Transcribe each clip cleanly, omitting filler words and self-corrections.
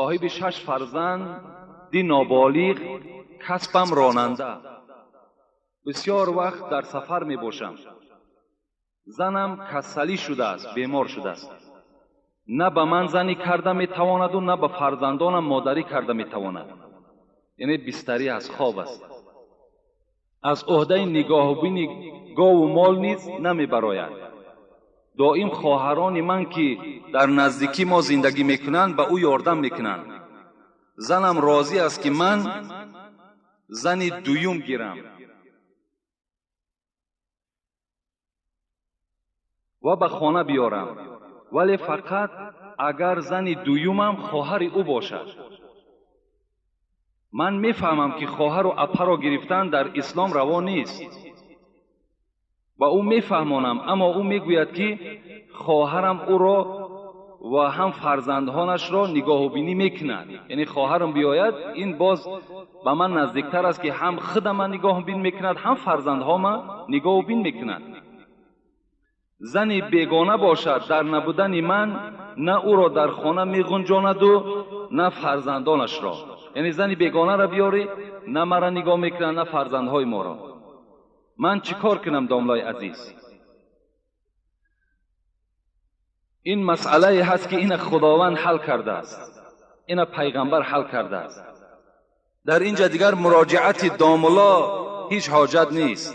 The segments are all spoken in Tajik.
Соҳиби 6 фарзанди ноболиғ, касбам ронанда. Бисёр вақт дар сафар мебошам. Занам касалӣ шудааст, бемор шудааст. На ба ман занӣ карда метавонаду, на ба фарзандонам модарӣ карда метавонад. Яъне бистарӣ аст, хоб аст. Аз уҳдаи нигоҳубини гову мол низ намебарояд. Доим хоҳарони ман, ки дар наздикӣ мо зиндагӣ мекунанд, ба ӯ ёрдам мекунанд. Занам розӣ аст, ки ман зани дуюм гирам ва ба хона биёрам, вале фақат агар зани дуюмам хоҳари ӯ бошад. Ман мефаҳмам, ки хоҳару апаро гирифтан дар ислом раво нест. Ба ӯ мефаҳмонам, аммо ӯ мегӯяд, ки хоҳарам ӯро ва ҳам фарзандҳонашро нигоҳубинӣ мекунад. Яъне хоҳарам биёяд, ин боз ба ман наздиктар аст, ки ҳам худама нигоҳубин мекунад, ҳам фарзандҳома нигоҳубин мекунад. Зани бегона бошад, дар набудани ман на ӯро дар хона меғунҷонаду, на фарзандонашро. Яъне зани бегонаро биёрӣ, на маро нигоҳ мекунад, на фарзандҳои моро. Ман чӣ кор кунам, домлаи азиз? Ин масъалае ҳаст, ки ина Худованд ҳал кардааст, ина пайғамбар ҳал кардааст. Дар инҷа дигар муроҷиати домулло ҳеҷ ҳоҷат нест.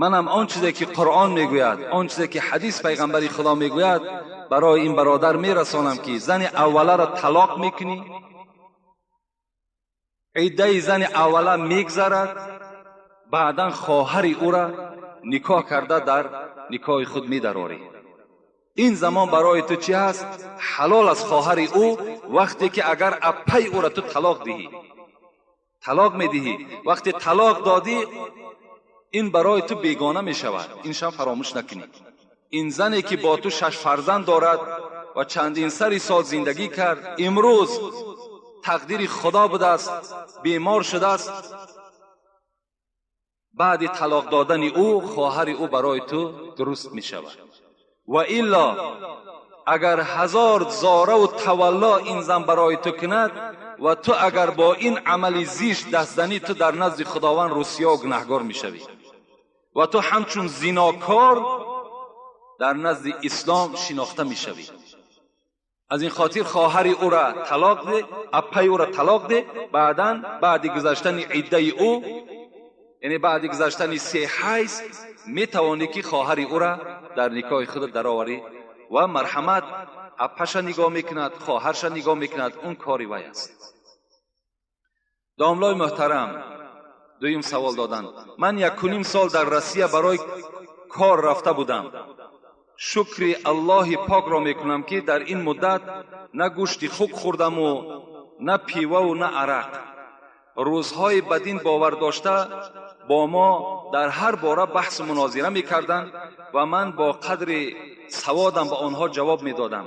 Манам он чизе ки Қуръон мегӯяд, он чизе ки ҳадис пайғамбари Худо мегӯяд, барои ин бародар мерасонам, ки зани авваларо талоқ мекунӣ, иддаи зани аввала мегзарад, баъдан хоҳари ӯра никоҳ карда дар никоҳи худ медарорӣ. Ин замон барои ту чӣ ҳаст? Ҳалол аст хоҳари ӯ, вақте ки агар аппаи ӯра ту талоқ диҳӣ, талоқ медиҳӣ. Вақте талоқ додӣ, ин барои ту бегона мешавад. Ин шам фаромӯш накунӣ. Ин зане ки бо ту 6 фарзанд дорад ва чандин сари сол зиндагӣ кард, имрӯз тақдири Худо будааст, бемор шудааст. Баъди талоқ додани ӯ, хоҳари ӯ барои ту дуруст мешавад. Ва илло агар 1000 зораву тавалло ин зан барои ту кунад ва ту агар бо ин амали зишт даст занӣ, ту дар назди Худованд русиё гунаҳгор мешавӣ ва ту ҳамчун зинокор дар назди ислом шинохта мешавӣ. Аз ин хотир хоҳари ӯра талоқ де, аппаи ӯра талоқ де, баъдан баъди гузаштани иддаи ӯ, яъне баъди гузаштани 3 ҳайз, метавонӣ ки хоҳари ӯра дар никоҳи худ дароварӣ ва марҳамат аппаша нигоҳ мекунад, хоҳарша нигоҳ мекунад, он кори вай аст. Домлои муҳтарам, дуюм савол доданд. Ман 1.5 сол дар Россия барои кор рафта будам. Шукри Аллоҳи покро мекунам, ки дар ин муддат на гӯшти хук хӯрдаму, на пиваву, на арақ. Рӯзҳои ба дин бовар дошта бо мо дар ҳар бора баҳсу мунозира мекарданд ва ман бо қадри саводам ба онҳо ҷавоб медодам.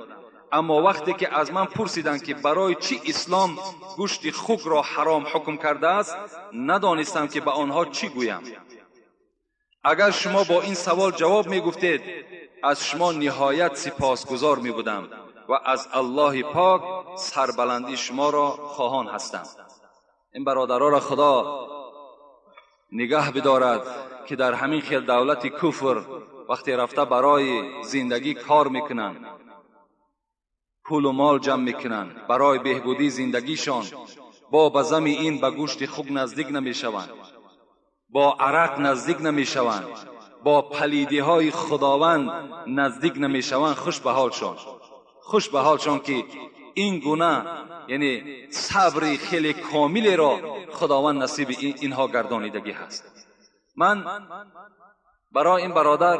Аммо вақте ки аз ман пурсиданд, ки барои чӣ ислом гӯшти хукро ҳаром ҳукм кардааст, надонистам, ки ба онҳо чӣ гӯям. Агар шумо бо ин савол ҷавоб мегуфтед, аз шумо ниҳоят сипосгузор мебудам ва аз Аллоҳи пок сарбаландии шуморо хоҳон ҳастам. Ин бародароро Худо нигаҳ бидорад, ки дар ҳамин хел давлати куфр вақте рафта барои зиндагӣ кор мекунанд, пулу мол ҷамъ мекунанд барои беҳбудии зиндагишон, бо ба зами ин ба гӯшти хук наздик намешаванд, бо арақ наздик намешаванд, бо палидиҳои Худованд наздик намешаванд. Хуш ба ҳолшон, хуш ба ҳолшон, ки ин гуна яъне сабри хеле комилеро Худованд насиби инҳо гардонидагӣ ҳаст. Ман барои ин бародар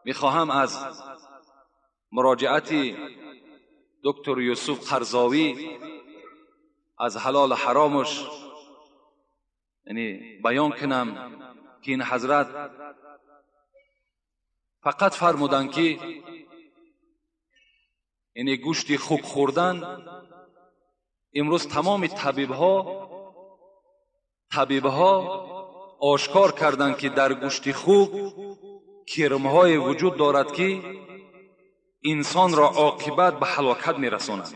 мехоҳам аз муроҷиати доктор Юсуф Қарзовӣ аз ҳалолу ҳаромаш яъне баён кунам, ки ин ҳазрат фақат фармуданд, ки яъне гӯшти хук хӯрдан имрӯз тамоми табибҳо ошкор карданд, ки дар гӯшти хук кирмҳое вуҷуд дорад, ки инсонро оқибат ба ҳалокат мерасонад.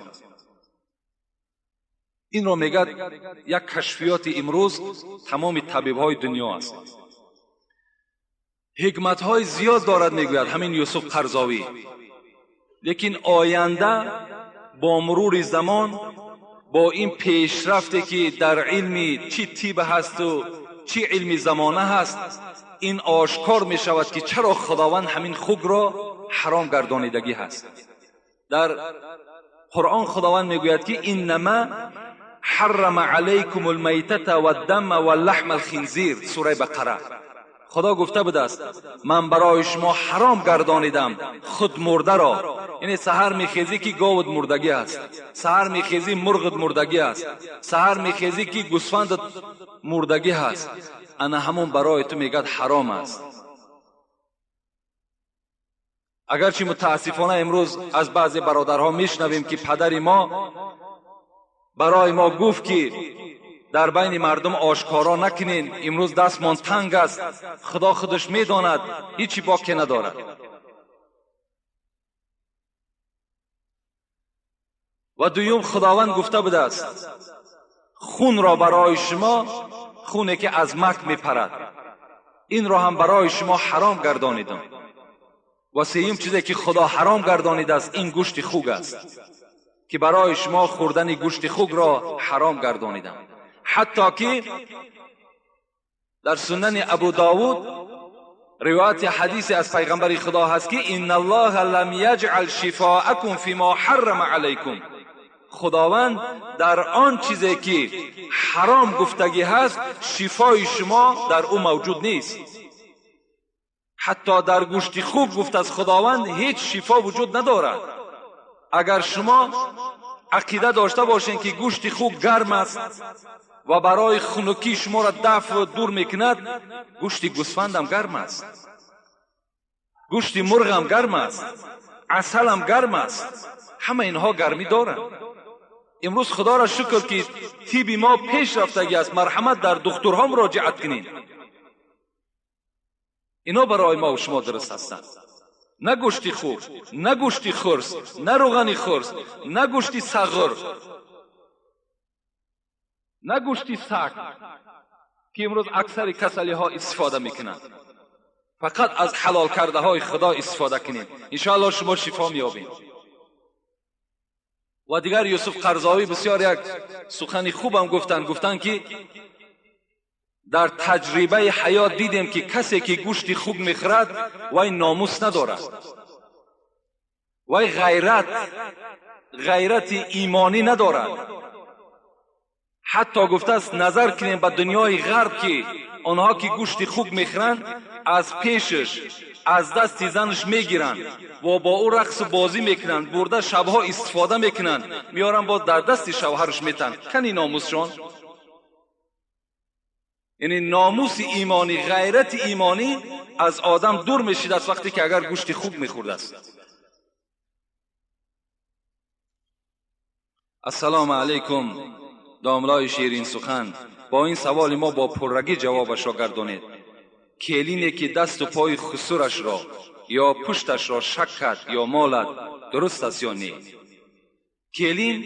Инро мегӯяд як кашфиёти имрӯз тамоми табибҳои дунё аст. Ҳикматҳои зиёд дорад, мегӯяд ҳамин Юсуф Қарзовӣ. Лекин оянда бо мурури замон, бо ин пешрафте ки дар илми чӣ тиб ҳасту чӣ илми замона ҳаст, ин ошкор мешавад ки чаро Худованд ҳамин хугро ҳаром гардонидагӣ ҳаст. Дар Қуръон Худованд мегӯяд ки иннама ҳаррама алайкум алмайтата ваддама валлаҳма алхинзир, сураи Бақара. Худо гуфта будааст ман барои шумо ҳаром гардонидам худ мурдаро. Яъне саҳар мехезӣ ки говат мурдагӣ аст, саҳар мехезӣ мурғат мурдагӣ аст, саҳар мехезӣ ки гӯсфандат мурдагӣ ҳаст. Ана ҳамон барои ту мегӯяд ҳаром аст. Агарчи мутаассифона имрӯз аз баъзе бародарҳо мешунавем ки падари мо барои мо гуфт ки дар байни мардум ошкоро накунен, имрӯз дастмон танг аст, Худо худаш медонад, ҳечи боке надорад. Ва дуюм Худованд гуфта будааст хунро барои шумо, хуне ки аз мак мепарад, инро ҳам барои шумо ҳаром гардонидам. Ва сеюм чизе ки Худо ҳаром гардонидааст ин гӯшти хуг аст ки барои шумо хӯрдани гӯшти хугро ҳаром гардонидам. Ҳатто ки дар сунани Абу Довуд ривояти ҳадисе аз пайғамбари Худо ҳаст ки инна Аллоҳа лам яҷъал шифоакум фима ҳаррама алайкум. Худованд дар он чизе ки ҳаром гуфтагӣ ҳаст шифои шумо дар ӯ мавҷуд нест. Ҳатто дар гӯшти хуг гуфт аз Худованд ҳеҷ шифо вуҷуд надорад. Агар шумо ақида дошта бошед ки гӯшти хуг гарм аст ва барои хунукӣ шуморо дафъ дур мекунад, гӯшти гӯсфандам гарм аст, гӯшти мурғам гарм аст, асалам гарм аст. Ҳама инҳо гармӣ доранд. Имрӯз Худоро шукр ки тиби мо пеш рафтагӣ аст. Марҳамат дар духтурҳо муроҷиат кунед. Ино барои мо шумо дуруст ҳастанд. На гӯшти хуг, на гӯшти хурс, на рӯғани хурс, на гӯшти сағр, на гӯшти саг ки имрӯз аксари касалиҳо истифода мекунанд. Фақат аз ҳалол кардаҳои Худо истифода кунед, иншоаллоҳ шумо шифо меёбед. Ва дигар Юсуф Қарзовӣ бисёр як сухани хубам гуфтанд. Гуфтанд ки дар таҷрибаи ҳаёт дидем ки касе ки гӯшти хуг мехӯрад вай номус надорад, вай ғайрати имонӣ надорад. Ҳатто гуфтааст назар кунем ба дунёи ғарб ки онҳо ки гӯшти хуг мехӯранд аз пешаш, аз дасти занаш мегиранд ва бо ӯ рақсу бозӣ мекунанд, бурда шабҳо истифода мекунанд, меоранд боз дар дасти шавҳараш метанд. Кани номусшон? Яъне номуси имонӣ, ғайрати имонӣ аз одам дур мешидааст вақте ки агар гӯшти хуг мехӯрдааст. Ассалому алайкум, домлои ширин сухан. Бо ин саволи мо бо пуррагӣ ҷавобашро гардонед. Келине ки дасту пои хусурашро ё пушташро шак кард ё молад, дуруст аст ё не? Келин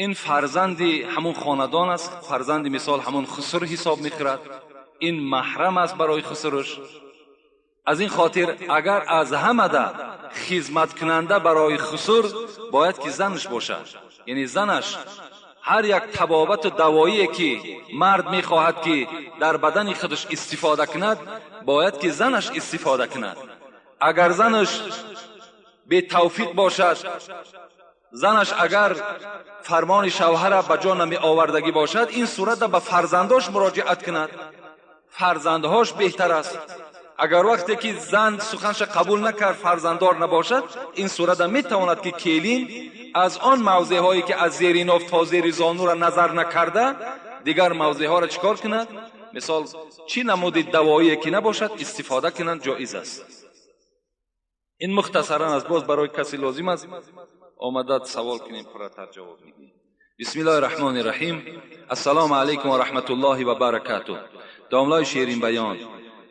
ин фарзанди ҳамун хонадон аст, фарзанди мисол ҳамун хусур ҳисоб мехӯрад, ин маҳрам аст барои хусураш. Аз ин хотир агар аз ҳамада хизматкунанда барои хусур бояд ки занаш бошад. Яъне занаш ҳар як табобату давоие ки мард мехоҳад ки дар бадани худаш истифода кунад, бояд ки занаш истифода кунад. Агар занаш бетавфиқ бошад, занаш агар фармони шавҳара ба ҷо намеовардагӣ бошад, ин сурата ба фарзандош муроҷиат кунад. Фарзандҳош беҳтар аст. Агар вақте ки зан суханша қабул накард, фарзанддор набошад, ин сурата метавонад ки келин аз он мавзеъҳое ки аз зери ноф то зери зонура назар накарда, дигар мавзеъҳоро чӣ кор кунад? Мисол, чӣ намуди давоие ки набошад, истифода кунанд, ҷоиз аст. Ин мухтасаран аст. Боз барои касе лозим аст омадад савол кунем, пурратар ҷавоб медиҳем. Бисмиллоҳи раҳмони раҳим. Ассалому алайкум ва раҳматуллоҳи ва баракатуҳ. Домлои ширин баён,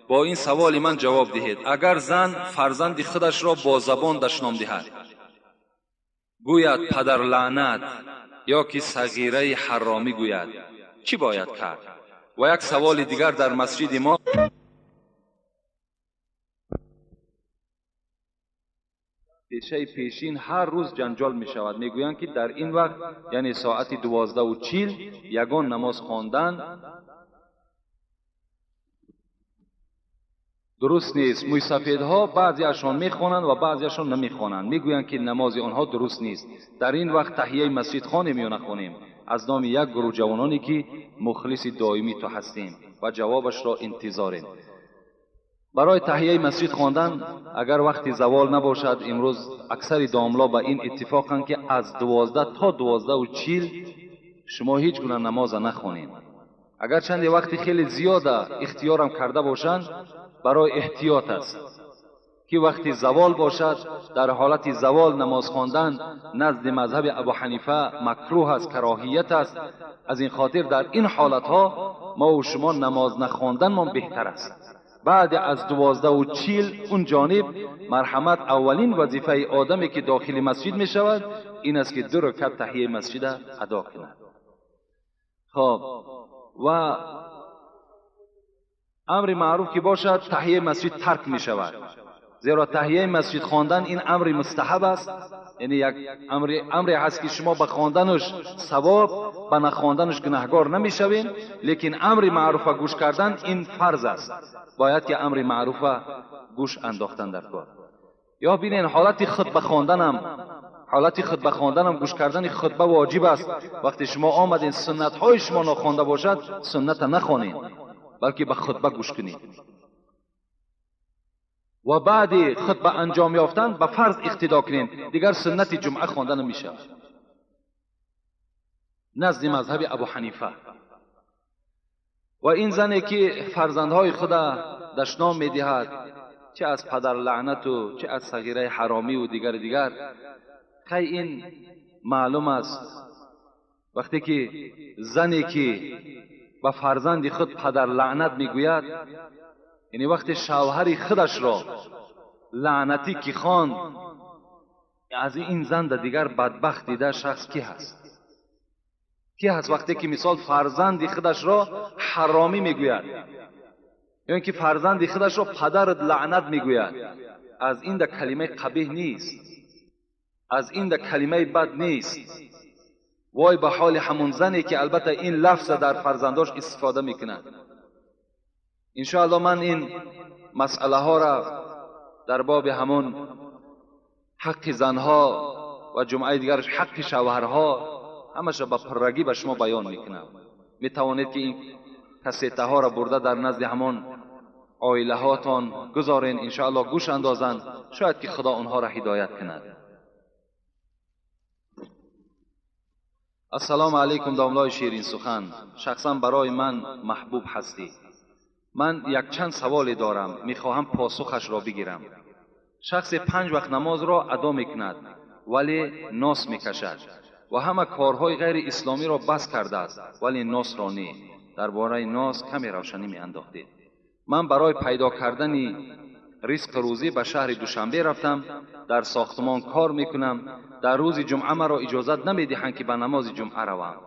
бо ин саволи ман ҷавоб диҳед. Агар зан фарзанди худашро бо забон дашном диҳад, гӯяд падар лаънат, ё ки сағираи ҳаромӣ гӯяд, чӣ бояд кард? Ва як саволи дигар, дар масҷиди мо пешаи пешин ҳар рӯз ҷанҷол мешавад. Мегӯянд, ки дар ин вақт, яъне соати 12:40, ягон намоз хондан дуруст нест. Мӯйсафедҳо баъзеашон мехонанд ва баъзеашон намехонанд. Мегӯянд, ки намози онҳо дуруст нест. Дар ин вақт таҳияи масҷид хонем ё нахонем? Аз номи як гурӯҳ ҷавононе, ки мухлиси доимии ту ҳастем ва ҷавобашро интизорем. Барои таҳияи масҷид хондан агар вақти завол набошад, имрӯз аксари домло ба ин иттифоқанд, ки аз 12 то 12:40 шумо ҳеҷ гуна намоза нахонед. Агар чанде вақти хеле зиёда ихтиёрам карда бошанд, барои эҳтиёт аст, ки вақти завол бошад, дар ҳолати завол намоз хондан назди мазҳаби Абу Ҳанифа макрӯҳ аст, кароҳият аст. Аз ин хотир дар ин ҳолатҳо мо шумо намоз нахонданмон беҳтар аст. Баъд аз 12:40 он ҷониб марҳамат, аввалин вазифаи одаме, ки дохили масҷид мешавад, ин аст, ки 2 ракат таҳияи масҷида адо кунад. Хоб, ва амри маъруф ки бошад, таҳияи масҷид тарк мешавад. Зеро таҳияи масҷид хондан ин амри мустаҳаб аст, яъне як амре ҳаст, ки шумо ба хонданаш савоб, ба нахонданаш гунаҳгор намешавед, лекин амри маъруфа гӯш кардан ин фарз аст. Бояд ки амри маъруфа гӯш андохтан дар кор. Ё бинен, ҳолати хутба хонданам, ҳолати хутба хонданам гӯш кардани хутба воҷиб аст. Вақте шумо омадин, суннатҳои шумо нохонда бошад, сунната нахонед, балки ба хутба гӯш кунед. Ва баъди хутба анҷом ёфтан ба фарз иқтидо кунед, дигар суннати ҷумъа хонда намешавад назди мазҳаби Абу Ҳанифа. Ва ин зане, ки фарзандҳои худа дашном медиҳад, чӣ аз падар лаънату, чӣ аз сағираи ҳаромиву дигар дигар, хай ин маълум аст. Вақте ки зане, ки ба фарзанди худ падар лаънат мегӯяд, яъне вақте шавҳари худашро лаънатӣ ки хонд, аз ин зан да дигар бадбахт дида шахс ки ҳаст? Ки ҳаст вақте ки мисол фарзанди худашро ҳаромӣ мегӯяд, ё ин ки фарзанди худашро падарат лаънат мегӯяд? Аз ин да калимаи қабеҳ нест, аз ин да калимаи бад нест. Вой ба ҳоли ҳамон зане, ки албатта ин лафза дар фарзандош истифода мекунад. Иншоалло ман ин масъалаҳоро дар боби ҳамон ҳаққи занҳо ва ҷумъаи дигараш ҳаққи шавҳарҳо ҳамаша ба пуррагӣ ба шумо баён мекунам. Метавонед, ки ин кассетаҳоро бурда дар назди ҳамон оилаҳотон гузорен, иншоалло гӯш андозанд, шояд ки Худо онҳоро ҳидоят кунад. Ассалому алайкум, домлои ширин сухан, шахсан барои ман маҳбуб ҳастӣ. Ман якчанд саволе дорам, мехоҳам посухашро бигирам. Шахсе 5 вақт намозро адо мекунад, вале нос мекашад ва ҳама корҳои ғайри исломиро бас кардааст, вале носро не. Дар бораи нос каме равшанӣ меандохтед. Ман барои пайдо кардани ризқу рӯзӣ ба шаҳри Душанбе рафтам, дар сохтмон кор мекунам. Дар рӯзи ҷумъа маро иҷозат намедиҳанд, ки ба намози ҷумъа равам.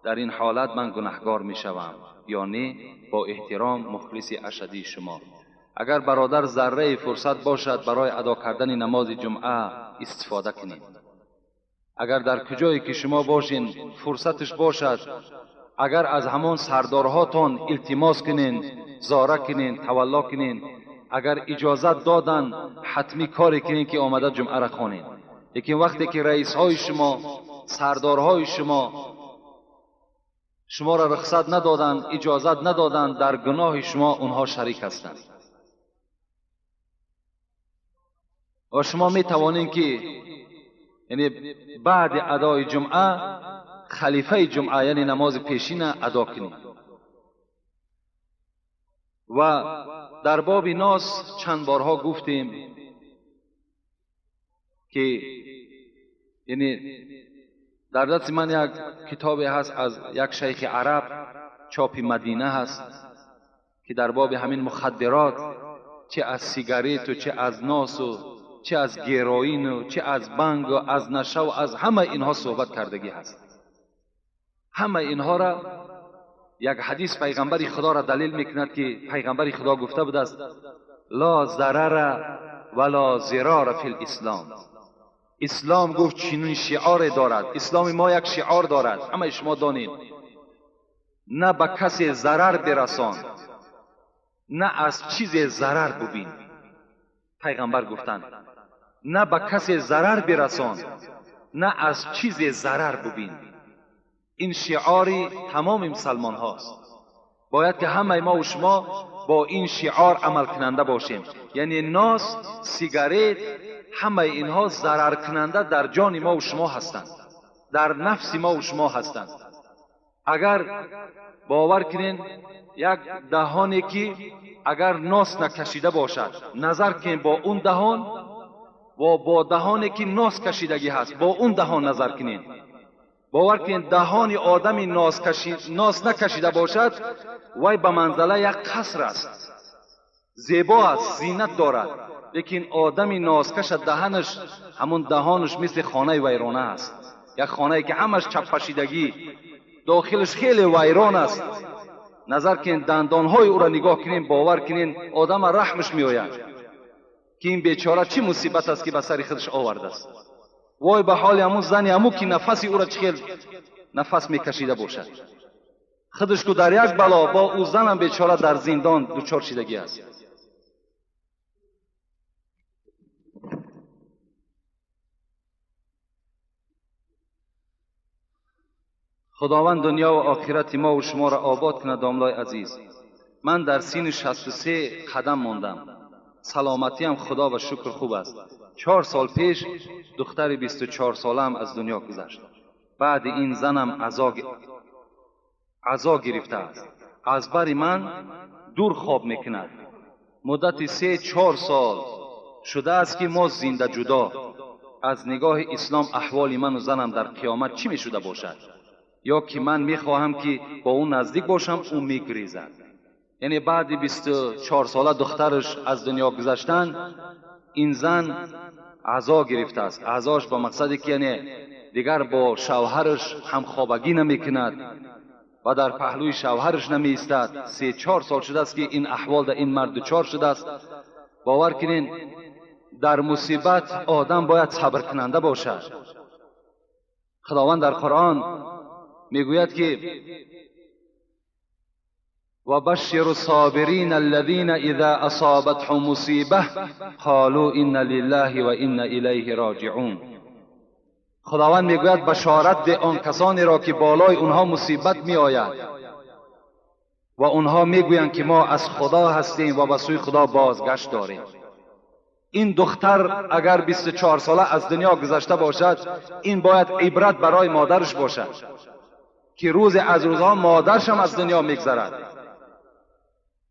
Дар ин ҳолат ман гунаҳгор мешавам ё не? Бо эҳтиром, мухлиси ашадии шумо. Агар бародар зарраи фурсат бошад, барои адо кардани намози ҷумъа истифода кунед. Агар дар куҷое ки шумо бошин фурсатш бошад, агар аз ҳамон сардорҳотон илтимос кунен, зора кунен, тавалло кунен, агар иҷозат додан, ҳатмӣ коре кунен, ки омада ҷумъаро хонед. Лекин вақте ки раисҳои шумо, сардорҳои шумо шуморо рухсат надоданд, иҷозат надоданд, дар гуноҳи шумо онҳо шарик ҳастанд. Ва шумо метавонед, ки яъне баъди адои ҷумъа халифаи ҷумъа, яъне намози пешина адо кунед. Ва дар боби нос чанд борҳо гуфтем, ки яъне дар дасти ман як китобе ҳаст аз як шайхи араб, чопи Мадина ҳаст, ки дар боби ҳамин мухаддирот, чӣ аз сигарету, чӣ аз носу, чӣ аз героину, чӣ аз бангу, аз нашаву, аз ҳама инҳо суҳбат кардагӣ ҳаст. Ҳама инҳоро як ҳадис пайғамбари худоро далел мекунад ки пайғамбари худо гуфта будааст: ла зарара вала зирора фи лислом. Ислом гуфт чунин шиоре дорад. Исломи мо як шиор дорад, ҳамаи шумо донед: на ба касе зарар бирасон, на аз чизе зарар бубин. Пайғамбар гуфтанд: на ба касе зарар бирасон, на аз чизе зарар бубин. Ин шиори тамоми мусалмонҳост. Бояд ки ҳамаи мо ва шумо бо ин шиор амалкунанда бошем. Яъне нос, сигарет, ҳамаи инҳо зараркунанда дар ҷони мо ва шумо ҳастанд, дар нафси мо ва шумо ҳастанд. Агар бовар кунед, як даҳоне ки агар нос накашида бошад, назар кунед бо он даҳон ва бо даҳоне ки нос кашидагӣ ҳаст, бо он даҳон назар кунед. Бовар кунед, даҳони одами нос накашида бошад, вай ба манзала як қаср аст, зебо аст, зинат дорад. Лекин одами носкаша даҳанаш, ҳамон даҳонаш мисли хонаи вайрона аст. Як хонае ки ҳамаш чаппашидагӣ, дохилаш хеле вайрон аст. Назар кунед, дандонҳои ӯро нигоҳ кунед, бовар кунед, одама раҳмаш меояд ки ин бечора чӣ мусибат аст ки ба сари худаш овардааст. Вой ба ҳоли ҳамун зани ҳамун ки нафаси ӯро чӣ хел нафас мекашида бошад. Худаш ку дар як бало, бо ӯ занам бечора дар зиндон дучор шидагӣ аст. Худованд дунё ва охирати мо ва шуморо обод кунад. Домлои азиз, ман дар синни 63 қадам мондам. Саломатиам худо ба шукр хуб аст. 4 сол пеш духтари 24 солаам аз дунё гузашт. Баъди ин занам азо гирифтааст. Аз бари ман дур хоб мекунад. Муддати 3-4 сол шудааст ки мо зинда ҷудо. Аз нигоҳи ислом аҳволи ману занам дар қиёмат чӣ мешуда бошад? Ё ки ман мехоҳам ки бо ӯ наздик бошам, ӯ мегрезад. Яъне баъди 24 сола духтараш аз дунё гузаштан, ин зан азо гирифтааст. Азош ба мақсаде ки яъне дигар бо шавҳараш ҳамхобагӣ намекунад ва дар паҳлӯи шавҳараш намеистад. 3-4 сол шудааст ки ин аҳвол дар ин мард дучор шудааст. Бовар кунед, дар мусибат одам бояд сабркунанда бошад. Худованд дар Қуръон мегӯяд ки وبشر الصابرين الذين إذا أصابتهم مصيبة قالوا إنا لله وإنا إليه راجعون. خداوند میگوید بشارت ده آن کسانی را که بالای اونها مصیبت می آید و اونها میگویند که ما از خدا هستیم و به سوی خدا بازگشت داریم. این دختر اگر 24 ساله از دنیا گذشته باشد، این باید عبرت برای مادرش باشد که روز از روزها مادرش هم از دنیا میگذرد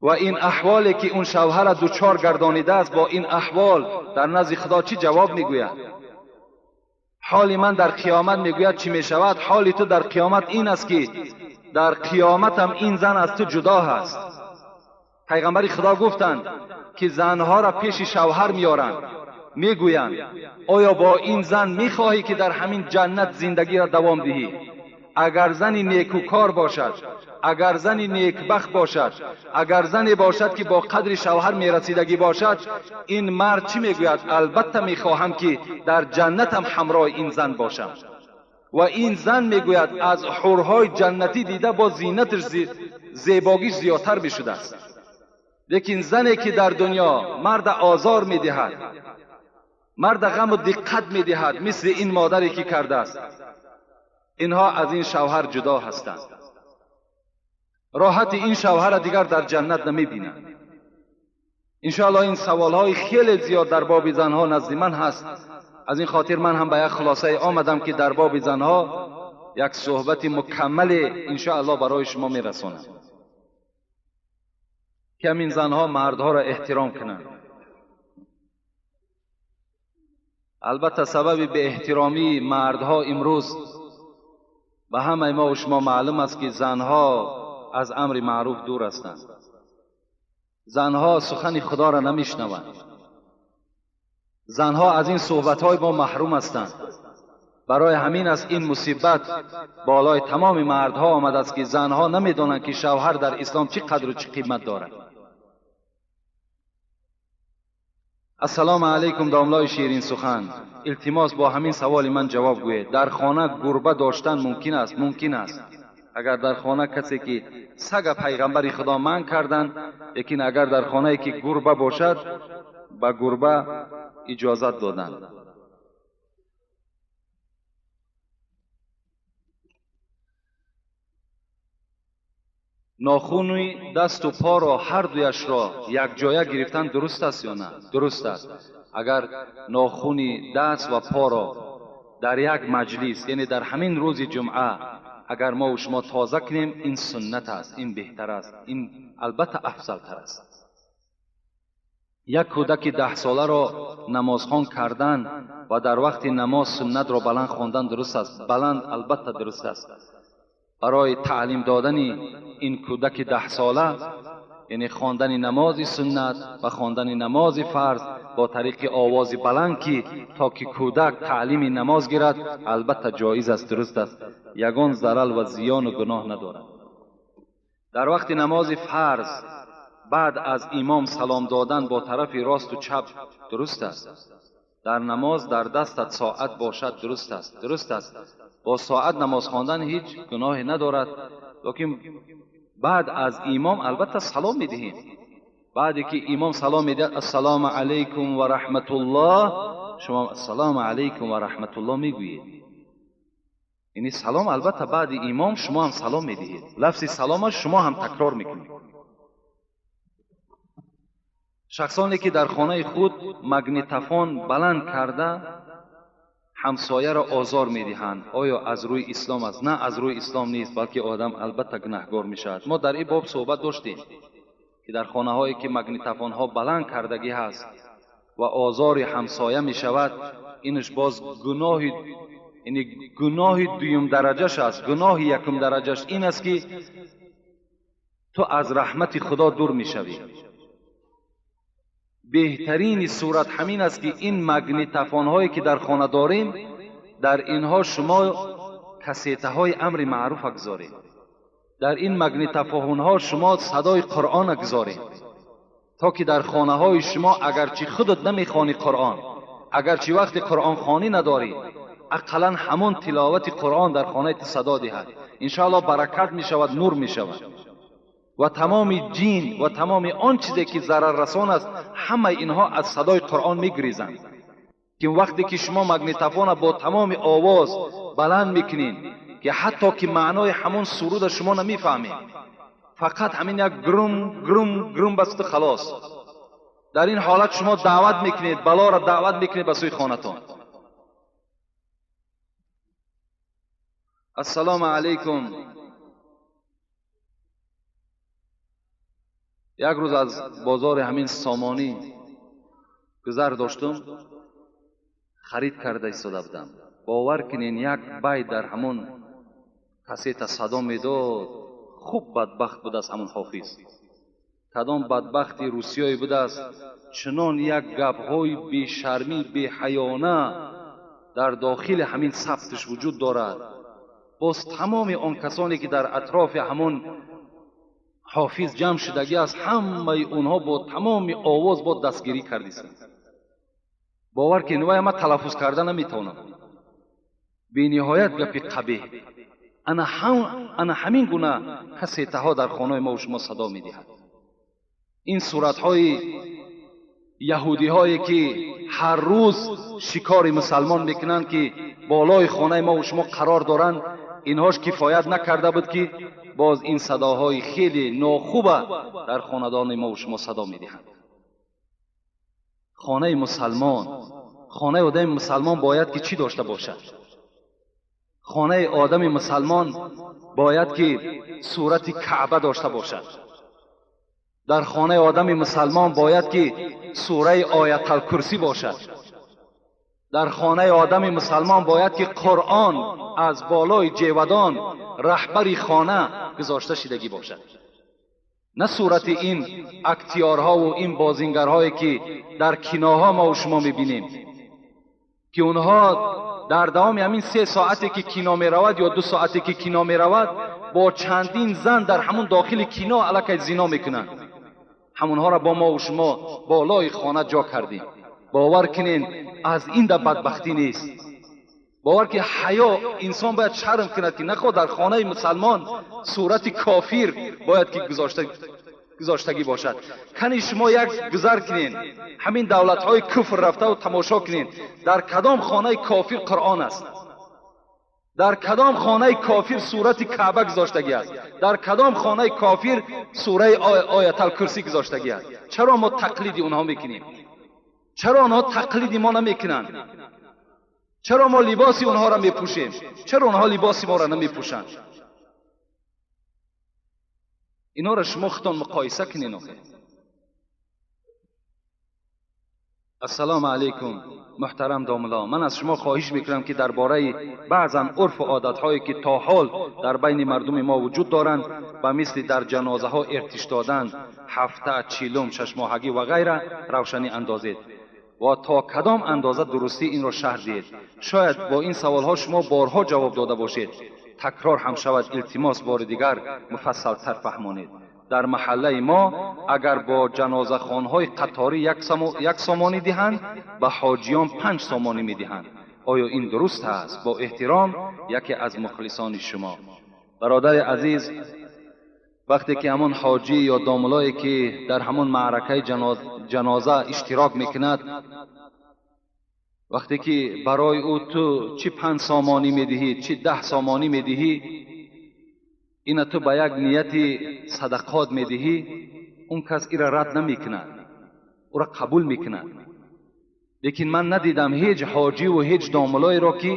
و این احوالی که اون شوهر دوچار گردانیده است، با این احوال در نزد خدا چی جواب میگوید؟ حال من در قیامت میگوید چی میشود؟ حال تو در قیامت این است که در قیامت هم این زن از تو جدا هست. پیغمبر خدا گفتند که زنها را پیش شوهر میارند، میگویند آیا با این زن میخواهی که در همین جنت زندگی را دوام دهی؟ اگر زنی نیکوکار باشد، اگر زنی نیکبخت باشد، اگر زنی باشد که با قدر شوهر میرسیدگی باشد، این مرد چی میگوید؟ البته میخواهم که در جنتم همراه این زن باشم. و این زن میگوید از حورهای جنتی دیده با زینتش زیباگیش زیادتر میشده است. لیکن زنی که در دنیا مرد آزار میدهد، مرد غم و دقت میدهد، مثل این مادری که کرده است، اینها از این شوهر جدا هستند. راحت این شوهر دیگر در جنت نمیبینند. انشاءالله این سوالهای خیلی زیاد در باب زنها نزد من هست. از این خاطر من هم به یک خلاصه آمدم که در باب زنها یک صحبت مکمل انشاءالله برای شما میرسانم که همین زنها مردها را احترام کنند. البته سبب به احترامی مردها امروز به همه ما و شما معلوم است که زنها از امر معروف دور هستند. زنها سخن خدا را نمیشنوند. زنها از این صحبت‌های ما محروم هستند. Барои ҳамин аст ин мусибат болои тамоми мардҳо омадааст, ки занҳо намедонанд, ки шавҳар дар ислом чӣ қадру чӣ қимат дорад. Ассалому алайкум, домлои ширин сухан. Илтимос, бо ҳамин саволи ман ҷавоб гӯед. Дар хона гурба доштан мумкин аст? Мумкин аст. Агар дар хона касе ки сага пайғамбари Худо манъ карданд, лекин агар дар хонае ки гурба бошад, ба гурба иҷозат доданд. Нохуни дасту поро ҳар дуяшро якҷоя гирифтан дуруст аст ё на? Дуруст аст. Агар нохуни даст ва поро дар як маҷлис, яъне дар ҳамин рӯзи ҷумъа, агар мо шумо тоза кунем, ин суннат аст, ин беҳтар аст, ин албатта афзалтар аст. Як кӯдаки 10 соларо намозхон кардан ва дар вақти намоз суннатро баланд хондан дуруст аст? Баланд албатта дуруст аст. Барои таълим додани ин кӯдаки 10 сола, яъне хондани намози суннат ва хондани намози фарз бо тариқи овози баланд, ки то ки кӯдак таълими намоз гирад, албатта ҷоиз аст, дуруст аст, ягон зарал ва зиёну гуноҳ надорад. Дар вақти намози фарз баъд аз имом салом додан бо тарафи росту чап дуруст аст? Дар намоз дар дастат соат бошад дуруст аст? Дуруст аст. Бо соат намоз хондан ҳеҷ гуноҳе надорад, лекин баъд аз имом албатта салом медиҳем. Баъде ки имом салом медиҳад, ассалому алайкум ва раҳматуллоҳ, шумо ассалому алайкум ва раҳматуллоҳ мегӯед. Яъне салом албатта баъди имом шумо ҳам салом медиҳед, лафзи салома шумо ҳам такрор мекунед. Шахсоне ки дар хонаи худ магнитофон баланд карда ҳамсояро озор медиҳанд, оё аз рӯи ислом аст? На, аз рӯи ислом нест, балки одам албатта гунаҳгор мешавад. Мо дар ин боб суҳбат доштем, ки дар хонаҳое ки магнитофонҳо баланд кардагӣ ҳаст ва озори ҳамсоя мешавад, инаш боз гуноҳи, яъне гуноҳи дуюм дараҷаш аст. Гуноҳи якум дараҷаш ин аст, ки ту аз раҳмати Худо дур мешавӣ. Беҳтарини сурат ҳамин аст, ки ин магнитофонҳое ки дар хона дорем, дар инҳо шумо кассетаҳои амри маъруфа гузоред, дар ин магнитофонҳо шумо садои Қуръона гузоред, то ки дар хонаҳои шумо, агарчи худат намехонӣ Қуръон, агарчи вақти қуръонхонӣ надорӣ, ақаллан ҳамон тиловати Қуръон дар хонаи ту садо диҳад. Иншоаллоҳ, баракат мешавад, нур мешавад ва тамоми ҷин ва тамоми он чизе ки зараррасон аст, ҳамаи инҳо аз садои Қуръон мегирезанд. Ки вақте ки шумо магнитофона бо тамоми овоз баланд мекунед, ки ҳатто ки маънои ҳамон суруда шумо намефаҳмед, фақат ҳамин як грум грум грум басту халос, дар ин ҳолат шумо даъват мекунед, балоро даъват мекунед ба сӯи хонатон. Ассалому алайкум. Як рӯз аз бозори ҳамин Сомонӣ гузар доштум, харид карда истода будам. Бовар кунен, як бай дар ҳамон кассета садо медод. Хуб, бадбахт будааст ҳамон ҳофиз, кадом бадбахти русиёе будааст, чунон як гапҳои бешармӣ, беҳаёна дар дохили ҳамин сабтиш вуҷуд дорад. Боз тамоми он касоне ки дар атрофи ҳамон ҳофиз ҷамъ шудагӣ аст, ҳамаи онҳо бо тамоми овоз бо дастгирӣ кардисанд. Бовар кунед, вай ман талаффуз карда наметавонам, бениҳоят гапи қабеҳ. Ана ҳамин гуна кассетаҳо дар хонаи мо шумо садо медиҳад. Ин суратҳои яҳудиҳое ки ҳар рӯз шикори мусалмон мекунанд, ки болои хонаи мо шумо қарор доранд, инҳош кифоят накарда буд, ки боз ин садоҳои хеле нохуба дар хонадони мо шумо садо медиҳанд. Хонаи мусалмон, хонаи одами мусалмон бояд ки чӣ дошта бошад? Хонаи одами мусалмон бояд ки сурати Каъба дошта бошад. Дар хонаи одами мусалмон бояд ки сураи Ояталкурсӣ бошад. Дар хонаи одами мусалмон бояд ки Қуръон аз болои ҷевадон раҳбари хона гузошта шидагӣ бошад, на сурати ин актиёрҳову ин бозингарҳое ки дар киноҳо мо шумо мебинем, ки онҳо Дар давоми ҳамин 3 соате ки кино меравад ё 2 соате ки кино меравад, бо чандин зан дар ҳамун дохили кино аллакай зино мекунанд. Ҳамонҳоро бо мо ва шумо болои хона ҷо кардем. Бовар кунен, аз ин да бадбахтӣ нест. Бовар ки ҳаё инсон бояд шарм кунад, ки нахоҳ дар хонаи мусалмон сурати кофир бояд ки гузоштагӣ бошад. Кани шумо як гузар кунен, ҳамин давлатҳои куфр рафтаву тамошо кунен, дар кадом хонаи кофир Қуръон аст, дар кадом хонаи кофир сурати Каъба гузоштагӣ аст, дар кадом хонаи кофир сураи Ояталкурсӣ гузоштагӣ аст. Чаро мо тақлиди онҳо мекунем? Чаро онҳо тақлиди мо намекунанд? Чаро мо либоси онҳоро мепӯшем? Чаро онҳо либоси моро намепӯшанд? Инҳоро шумо худтон муқоиса кунед. Охир. Ассалому алайкум, муҳтарам домулло. Ман аз шумо хоҳиш мекунам, ки дар бораи баъзан урфу одатҳое ки то ҳол дар байни мардуми мо вуҷуд доранд, ба мисли дар ҷанозаҳо иртиш додан, ҳафта, чилум, шашмоҳагӣ ва ғайра равшанӣ андозед ва то кадом андоза дурустӣ инро шарҳ диҳед. Шояд бо ин саволҳо шумо борҳо ҷавоб дода бошед, такрор ҳам шавад, илтимос бори дигар муфассалтар фаҳмонед. Дар маҳаллаи мо агар бо ҷанозахонҳои қаторӣ 1 сомонӣ диҳанд, ба ҳоҷиён 5 сомонӣ медиҳанд. Оё ин дуруст аст? Бо эҳтиром, яке аз мухлисони шумо. Бародари азиз, вақте ки ҳамон ҳоҷӣ ё домулое ки дар ҳамон маъракаи ҷаноза иштирок мекунад, вақте ки барои ӯ ту чӣ 5 сомонӣ медиҳӣ, чӣ 10 сомонӣ медиҳӣ, ина ту ба як нияти садақот медиҳӣ, он кас ира рад намекунад, ӯра қабул мекунад. Лекин ман надидам ҳеҷ ҳоҷиву ҳеҷ домулоеро, ки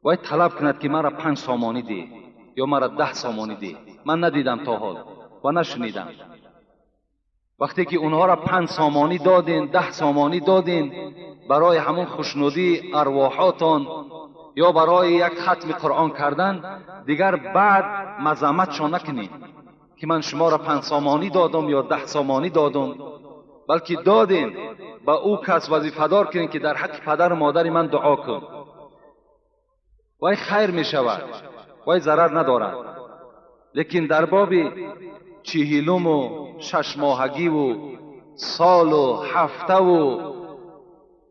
вай талаб кунад, ки маро 5 сомонӣ деҳ ё маро 10 сомонӣ деҳ. Ман надидам то ҳол ва нашунидам. Вақте ки онҳоро 5 сомонӣ доден, 10 сомонӣ доден, барои ҳамон хушнудии арвоҳотон ё барои як хатми Қуръон кардан, дигар баъд мазамматшон накунед, ки ман шуморо 5 сомонӣ додам ё 10 сомонӣ додам, балки додем ба ӯ кас вазифадор кунед, ки дар ҳаққи падару модари ман дуо кун. Вай хайр мешавад, вай зарар надорад. Лекин дар боби 40-уму 6 моҳагиву солу ҳафтаву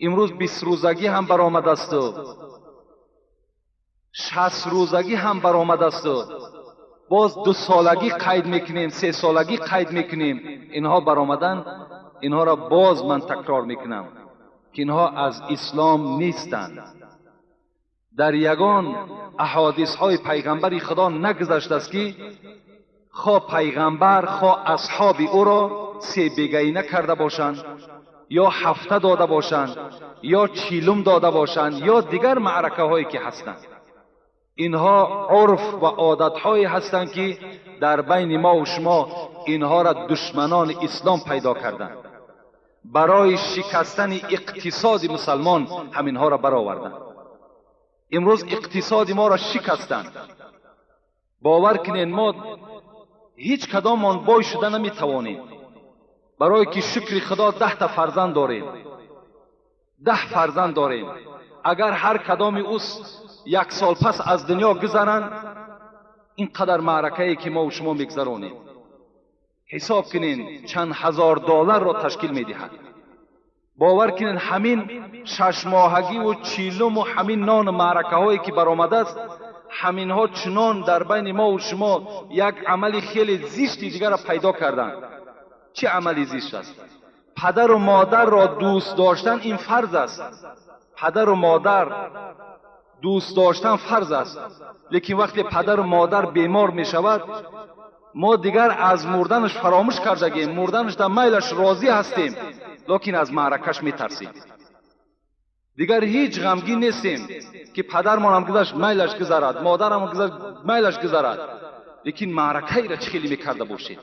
имрӯз 20 рӯзагӣ ҳам баромадасту 60 рӯзагӣ ҳам баромадасту боз 2 солагӣ қайд мекунем, 3 солагӣ қайд мекунем, инҳо баромадан, инҳоро боз ман такрор мекунам, ки инҳо аз ислом нестанд. Дар ягон аҳодисҳои пайғамбари Худо нагузаштааст, ки хо пайғамбар, хо асҳоби ӯро себегаина карда бошанд, ё ҳафта дода бошанд, ё чилум дода бошанд, ё дигар маъракаҳое ки ҳастанд. Инҳо урф ва одатҳое ҳастанд, ки дар байни мо ва шумо инҳоро душманони ислом пайдо карданд. Барои шикастани иқтисоди мусалмон ҳаминҳоро бароварданд. Имрӯз иқтисоди моро шикастанд. Бовар кунед, мо ҳеҷ кадомон бой шуда наметавонем, барое ки шукри Худо 10 та фарзанд дорем, 10 фарзанд дорем. Агар ҳар кадоми ӯ 1 сол пас аз дунё гузаранд, ин қадар маъракае ки мо шумо мегузаронем, ҳисоб кунед, чанд ҳазор долларро ташкил медиҳад. Бовар кунед, ҳамин 6 моҳагиву чилуму ҳамин нону маъракаҳое ки баромадааст, ҳаминҳо чунон дар байни мо шумо як амали хеле зишти дигарро пайдо карданд. Чӣ амали зишт аст? Падару модарро дӯст доштан ин фарз аст. Падару модар дӯст доштан фарз аст, лекин вақте падару модар бемор мешавад, мо дигар аз мурданаш фаромӯш кардагем, мурданаш дар майлаш розӣ ҳастем, лекин аз маъракаш метарсем. Дигар ҳеҷ ғамгин нестем, ки падармонам гузашт, майлаш гузарад, модарам гузашт, майлаш гузарад, лекин маъракаеро чӣ хеле мекарда бошед?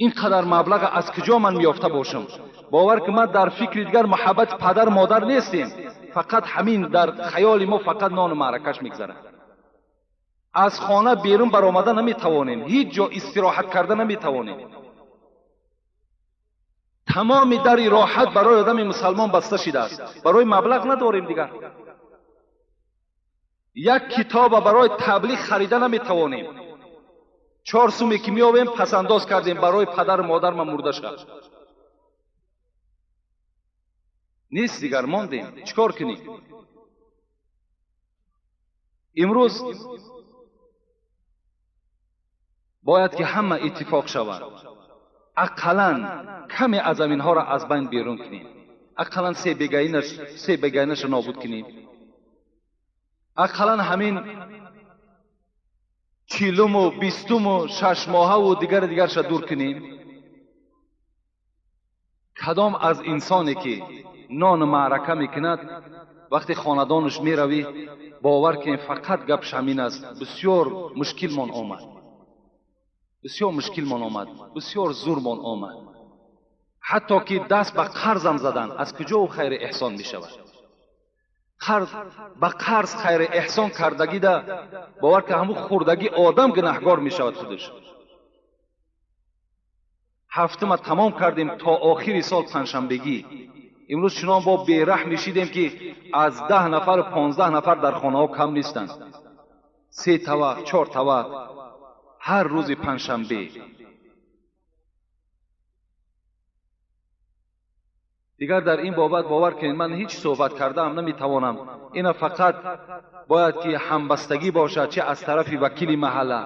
Ин қадар маблаға аз куҷо ман меёфта бошам? Бовар ки ман дар фикри дигар муҳаббати падару модар нестем, фақат ҳамин дар хаёли мо фақат нону маъракаш мегузарад. Аз хона берун баромада наметавонем, ҳеҷ ҷо истироҳат карда наметавонем. Тамоми дари роҳат барои одами мусалмон баста шидааст. Барои маблағ надорем дигар. Як китоба барои таблиғ харида наметавонем. 4 суме ки меёбем пасандоз кардем барои падару модарман мурда шад. Нест, дигар мондем. Чӣ кор кунем? Имрӯз бояд ки ҳама иттифоқ шаванд. Ақаллан каме аз аминҳоро аз байн берун кунем. Ақаллан се бегаинаша нобуд кунем. Ақаллан ҳамин 40-уму 20-уму 6 моҳаву дигари дигарша дур кунем. Кадом аз инсоне ки нону маърака мекунад, вақте хонадонаш меравӣ, бовар кунем фақат гапш ҳамин аст: бисёр мушкилмон омад, бисёр мушкилмон омад, бисёр зурмон омад, ҳатто ки даст ба қарзам задан. Аз куҷо ӯ хайри эҳсон мешавад? Қарз ба қарз хайри эҳсон кардагида бовар ки ҳамун хурдагӣ одам гунаҳгор мешавад худаш. Ҳафтума тамом кардем то охири сол панҷшанбегӣ. Имрӯз чунон бо бераҳм мешидем ки аз 10 нафару 15 нафар дар хонаҳо кам нестанд. 3 тавақ, 4 тавақ ҳар рӯзи панҷшанбе. Дигар дар ин бобат бовар кунед ман ҳеҷ суҳбат кардаам наметавонам. Ина фақат бояд ки ҳамбастагӣ бошад, чӣ аз тарафи вакили маҳалла,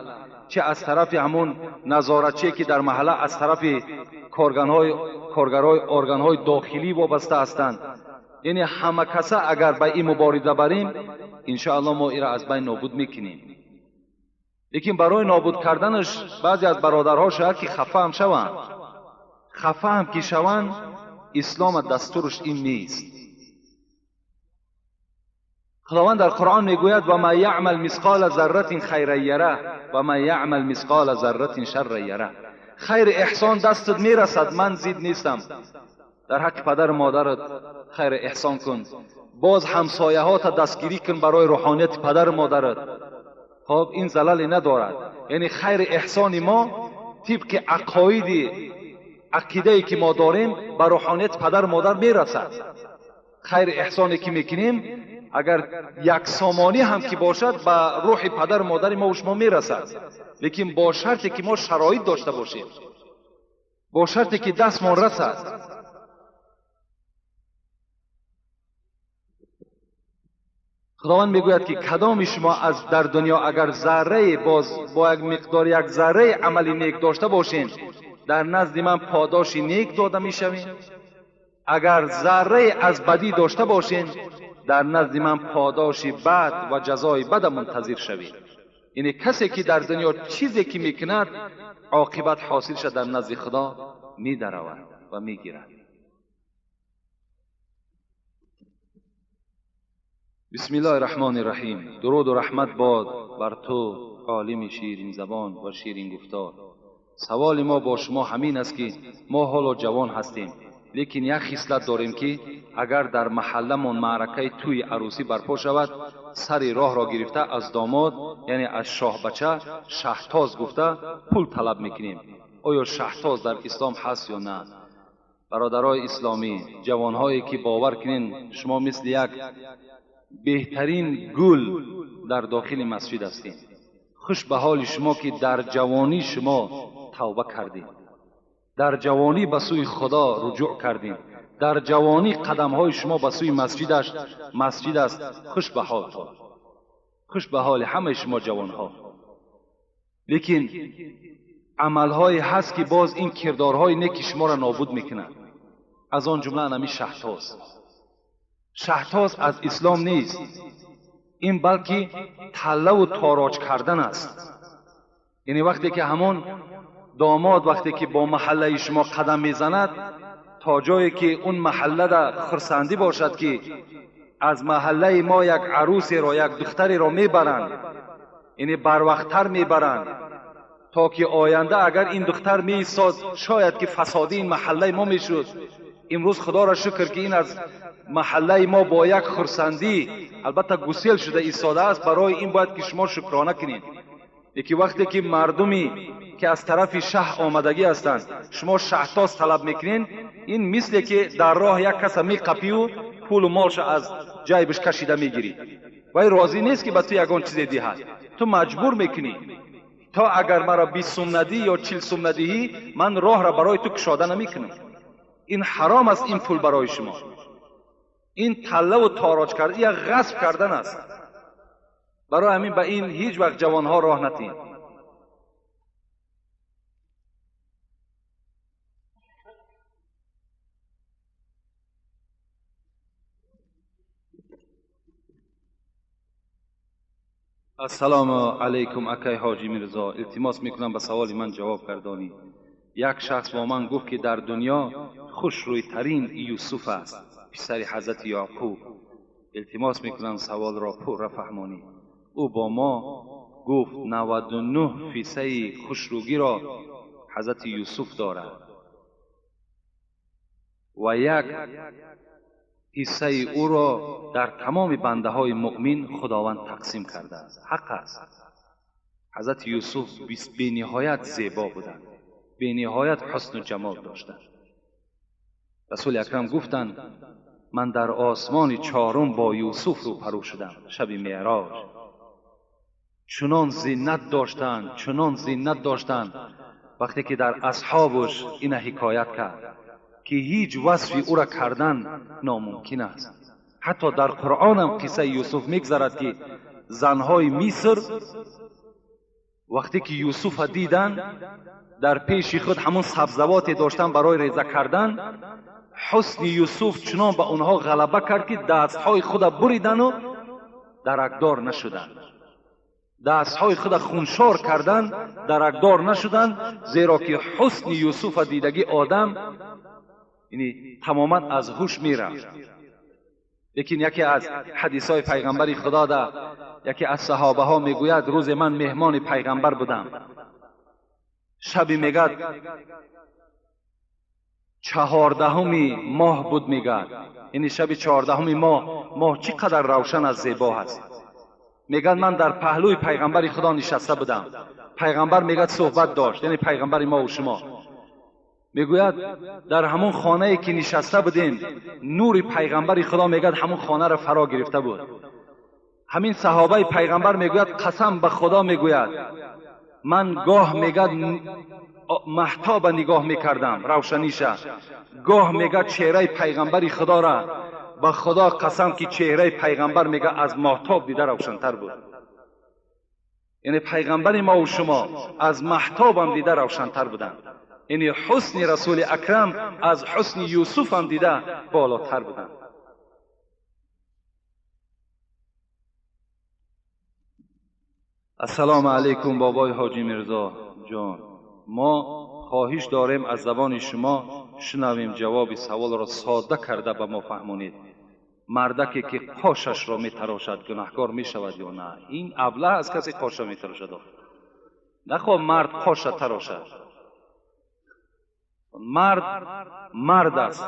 чӣ аз тарафи ҳамун назоратчие ки дар маҳалла аз тарафи коргарҳои органҳои дохилӣ вобаста ҳастанд. Яъне ҳама каса агар ба ин мубориза барем, иншоаллоҳ мо инро аз байн нобуд мекунем. Лекин барои нобуд карданаш баъзе аз бародарҳо шояд ки хафа ҳам шаванд. Хафа ҳам ки шаванд, ислом дастураш ин нест. Худованд дар Қуръон мегӯяд: ва ма яъмал мисқола зарратин хайран яра ва ма яъмал мисқола зарратин шарран яра. Хайри эҳсон дастат мерасад, ман зид нестам. Дар ҳаққи падару модарат хайри эҳсон кун, боз ҳамсояҳота дастгирӣ кун барои рӯҳонияти падару модарат. Хоб, ин залале надорад. Яъне хайри эҳсони мо тибқи ақоиди ақидае ки мо дорем ба рӯҳонияти падару модар мерасад. Хайри эҳсоне ки мекунем, агар як сомонӣ ҳам ки бошад, ба рӯҳи падару модари мо шумо мерасад. Лекин бо шарте ки мо шароит дошта бошем, бо шарте ки дастмон расад. Худованд мегӯяд ки кадоми шумо аз дар дунё агар заррае боз бо як миқдор як зарраи амали нек дошта бошед, дар назди ман подоши нек дода мешавед. Агар заррае аз бадӣ дошта бошед, дар назди ман подоши бад ва ҷазои бада мунтазир шавед. Яъне касе ки дар дунё чизе ки мекунад, оқибат ҳосилша дар назди Худо медаравад ва мегирад. Бисмиллоҳи раҳмони раҳим. Дуруду раҳмат бод бар ту, олими ширинзабон ва ширингуфтор. Саволи мо бо шумо ҳамин аст ки мо ҳоло ҷавон ҳастем, лекин як хислат дорем ки агар дар маҳалламон маъракаи тӯи арӯсӣ барпо шавад, сари роҳро гирифта аз домод, яъне аз шоҳбача, шаҳтоз гуфта пул талаб мекунем. Оё шаҳтоз дар ислом ҳаст ё на? Бародарои исломӣ, ҷавонҳое ки бовар кунед, шумо мисли як беҳтарин гул дар дохили масҷид ҳастед. Хуш ба ҳоли шумо ки дар ҷавонӣ шумо тавба кардед, дар ҷавонӣ ба сӯи Худо руҷӯъ кардед, дар ҷавонӣ қадамҳои шумо ба сӯи масҷид аст. Хуш ба ҳолтон, хуш ба ҳоли ҳамаи шумо ҷавонҳо. Лекин амалҳое ҳаст ки боз ин кирдорҳои неки шуморо нобуд мекунад. Аз он ҷумла анами шаҳтоз. Шаҳтоз аз ислом нест, ин балки таллаву тороҷ кардан аст. Яъне вақте ки ҳамон домод вақте ки бо маҳаллаи шумо қадам мезанад, то ҷое ки он маҳаллада хурсандӣ бошад ки аз маҳаллаи мо як арӯсеро, як духтареро мебаранд, яъне барвақттар мебаранд, то ки оянда агар ин духтар меистод, шояд ки фасоди ин маҳаллаи мо мешуд. Имрӯз Худоро шукр ки ин аз маҳаллаи мо бо як хурсандӣ албатта гусел шуда истодааст. Барои ин бояд ки шумо шукрона кунед. Лекин вақте ки мардуме ки аз тарафи шаҳр омадагӣ ҳастанд, шумо шаҳтоз талаб мекунед, ин мисле ки дар роҳ як каса меқапию пулу молша аз ҷайбаш кашида мегирӣ. Вай розӣ нест ки ба ту ягон чизе диҳад. Ту маҷбур мекунӣ. То агар маро 20 сум надиҳӣ ё 40 сум надиҳӣ, ман роҳро барои ту кушода намекунам. Ин ҳаром аст, ин пул барои шумо. Ин таллаву тороҷ кардан, як ғасб кардан аст. Барои ҳамин ба ин ҳеҷ вақт ҷавонҳо роҳ натиҳед. Ассалому алайкум, акай Ҳоҷи Мирзо. Илтимос мекунам ба саволи ман ҷавоб гардонӣ. Як шахс бо ман гуфт, ки дар дунё хушрӯйтарин Юсуф аст, писари ҳазрати Яъқуб. Илтимос мекунам саволро пурра фаҳмонӣ. Ӯ бо мо гуфт 99 фисаи хушрӯгиро ҳазрати Юсуф дорад ва як ҳиссаи ӯро дар тамоми бандаҳои муъмин Худованд тақсим кардааст. Ҳақ аст. Ҳазрати Юсуф бениҳоят зебо буданд, бениҳоят ҳусну ҷамол доштанд. Расули акрам гуфтанд: ман дар осмони чорум бо Юсуф рӯпарӯ шудам шаби меъроҷ. Чунон зинат доштанд, чунон зинат доштанд, вақте ки дар асҳобаш ина ҳикоят кард ки ҳеҷ васфи ӯра кардан номумкин аст. Ҳатто дар Қуръонам қиссаи Юсуф мегзарад, ки занҳои Миср вақте ки Юсуфа диданд, дар пеши худ ҳамон сабзавоте доштанд барои реза кардан, ҳусни Юсуф чунон ба онҳо ғалаба кард, ки дастҳои худа буридану даракдор нашуданд. Дастҳои худа хуншор кардан, даракдор нашуданд, зеро ки ҳусни Юсуфа дидагӣ одам яъне тамоман аз ҳуш мерафт. Лекин яке аз ҳадисҳои пайғамбари Худо да яке аз саҳобаҳо мегӯяд: рӯзе ман меҳмони пайғамбар будам. Шаби мегӯяд 14-уми моҳ буд, мегӯяд, яъне шаби 14-уми моҳ, моҳ чӣ қадар равшан аз зебо ҳаст. Мегӯяд ман дар паҳлӯи пайғамбари Худо нишаста будам. Пайғамбар мегӯяд суҳбат дошт, яъне пайғамбари мо ва шумо. Мегӯяд дар ҳамон хонае ки нишаста будем, нури пайғамбари Худо мегӯяд ҳамон хонаро фаро гирифта буд. Ҳамин саҳобаи пайғамбар мегӯяд қасам ба Худо, мегӯяд ман гоҳ мегӯяд маҳтоба нигоҳ мекардам, равшаниша, гоҳ мегӯяд чеҳраи пайғамбари Худора, ба Худо қасам ки чеҳраи пайғамбар мегӯяд аз моҳтоб дида равшантар буд. Яъне пайғамбари мо ва шумо аз маҳтобам дида равшантар буданд. Яъне ҳусни Расули акрам аз ҳусни Юсуфам дида болотар буданд. Ассалому алайкум, бобои Ҳоҷи Мирзо ҷон. Мо хоҳиш дорем аз забони шумо шунавем ҷавоби саволро сода карда ба мо фаҳмонед. Мардаке ки қошашро метарошад гунаҳкор мешавад ё на? Ин аблаҳ аз касе қоша метарошад. Нахоҳ мард қоша тарошад. Мард мард аст.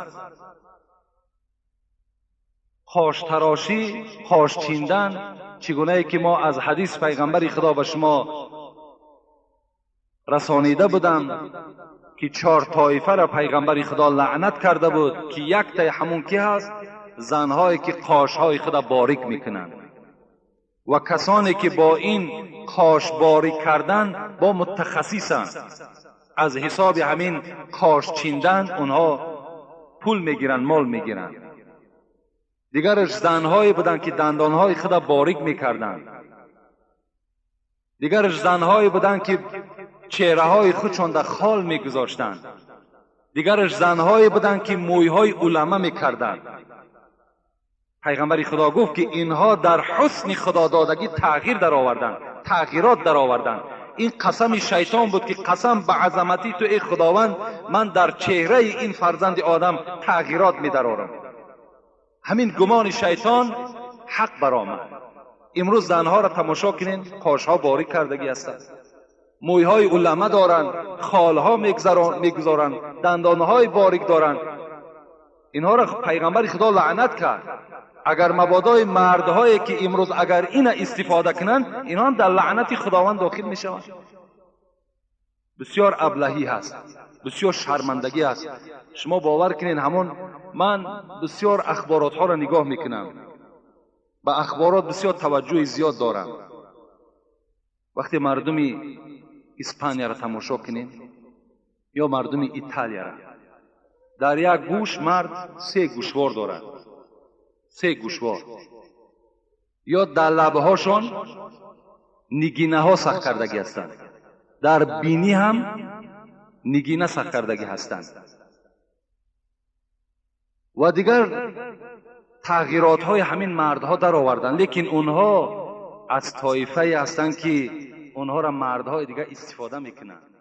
Қоштарошӣ, қош чиндан, чӣ гунае ки мо аз ҳадис пайғамбари Худо ба шумо расонида будам, ки 4 тоифаро пайғамбари Худо лаънат карда буд, ки яктаи ҳамон ки ҳаст? Занҳое ки қошҳои худа борик мекунанд ва касоне ки бо ин қош борик кардан бо мутахассисанд. Аз ҳисоби ҳамин қош чиндан онҳо пул мегиранд, мол мегиранд. Дигараш занҳое буданд ки дандонҳои худа борик мекарданд. Дигараш занҳое буданд ки чеҳраҳои худшон дар хол мегузоштанд. Дигараш занҳое буданд ки мӯйҳои улама мекарданд. Пайғамбари Худо гуфт ки инҳо дар ҳусни худододагӣ тағйир дароварданд, тағйирот дароварданд. Ин қасами шайтон буд ки қасам ба азамати ту эй Худованд, ман дар чеҳраи ин фарзанди одам тағйирот медарорам. Ҳамин гумони шайтон ҳақ баромад. Имрӯз занҳоро тамошо кунед, қошҳо борик кардагӣ ҳастанд, мӯйҳои улама доранд, холҳо мегузоранд, дандонҳои борик доранд. Инҳоро пайғамбари Худо лаънат кард. Агар мабодои мардҳое ки имрӯз агар ина истифода кунанд, инҳо ҳам дар лаънати Худованд дохил мешаванд. Бисёр аблаҳӣ ҳаст, бисёр шармандагӣ ҳаст. Шумо бовар кунед, ҳамон ман бисёр ахборотҳоро нигоҳ мекунам. Ба ахборот бисёр таваҷҷӯҳи зиёд дорам. Вақте мардуми Испанияро тамошо кунем ё мардуми Италияро, дар як гӯш мард се гӯшвор дорад, се гӯшвор, ё дар лабҳошон нигинаҳо сахт кардагӣ ҳастанд, дар бинӣ ҳам нигина сахт кардагӣ ҳастанд ва дигар тағйиротҳои ҳамин мардҳо дароварданд. Лекин онҳо аз тоифае ҳастанд, ки онҳоро мардҳои дигар истифода мекунанд.